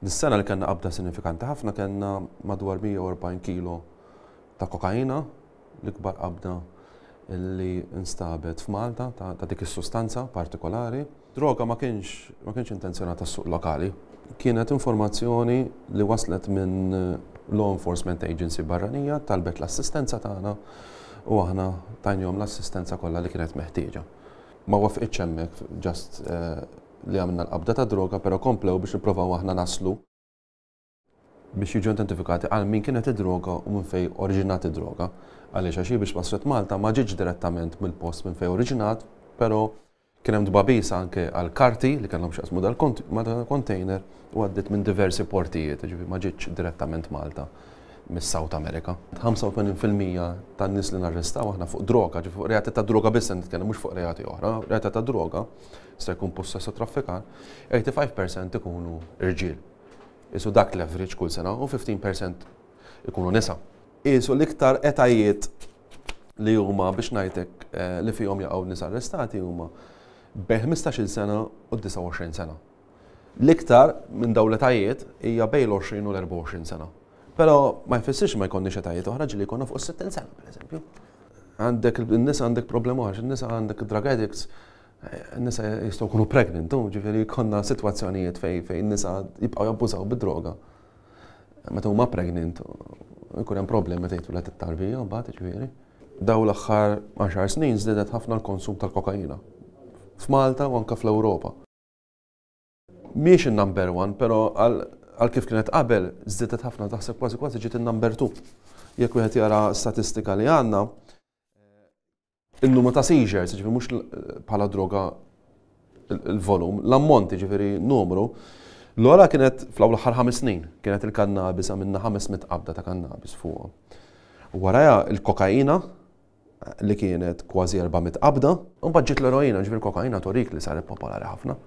Dis-sena li kellna qabda sinifikanti ħafna, kellna madwar 140 kilo ta' kokaina, l-ikbar qabda li instabet f'Malta ta' dik is-sustanza partikolari. Droga ma kienx intenzjonata s-suq lokali. Kienet informazzjoni li waslet minn law enforcement agency barranija, talbet l-assistenza tagħna u aħna tajnihom l-assistenza kollha li kienet meħtieġa. Ma waqfitx hemmhekk just li għamilna l-qabda ta' droga, però komplew biex nipprovaw aħna naslu biex jiġu identifikati għal min kienet id-droga u minn fej oriġinat id-droga. Għaliex għax biex waslet Malta ma ġietx direttament mill-post minn fej oriġinat, però kien hemm tbabis anke għal karti li kellhom x'jaqsmu dal-container u għaddit minn diversi portijiet, ġifieri ma ġietx direttament Malta mis-South America. 85% tan-nies li narrestaw aħna fuq droga, ġifieri fuq reati ta' droga biss nitkellem, mhux fuq reati oħra, reati ta' droga, se jkun possess u traffikar, 85% ikunu irġiel. Isu dak l-average kull sena u 15% ikunu nisa. Isu l-iktar etajiet li huma, biex ngħidlek, li fihom jaqgħu nies arrestati huma bejn 15-il sena u 29 sena. L-iktar minn dawn l-etajiet hija bejn l-20 u l-24 sena. Però ma jfissirx ma jkollniex etajiet oħra, ġieli jkollna fuq 60 sena, pereżempju. Għandek il-nisa, għandek problema għax in-nisa, għandek drug addicts, n-nisa jistgħu jkunu pregnant, ġifieri jkollna sitwazzjonijiet fej n-nisa jibqgħu jabbużaw bid-droga. Meta huma pregnant, jkun hemm problemi meta jitwieled it-tarbija mbagħad, ġifieri. Daw l-aħħar 10 snin żdiedet ħafna l-konsum tal-kokaina f'Malta u anke fl-Ewropa. Mhix il-number one, però għal kif kienet qabel żdiedet ħafna, taħseb kważi kważi ġiet il-number two. Jekk wieħed jara statistika li għandna, il-numru ta' seizures, ġifieri mhux bħala droga il-volum, l-ammont, ġifieri numru, l-ora kienet fl-aħħar 5 snin, kienet il-kannabis, għamilna 500 qabda ta' kannabis fuq. Waraja il-kokaina li kienet kważi 400 qabda, u ġiet l-eroina, ġifieri kokaina torik li saret popolari ħafna.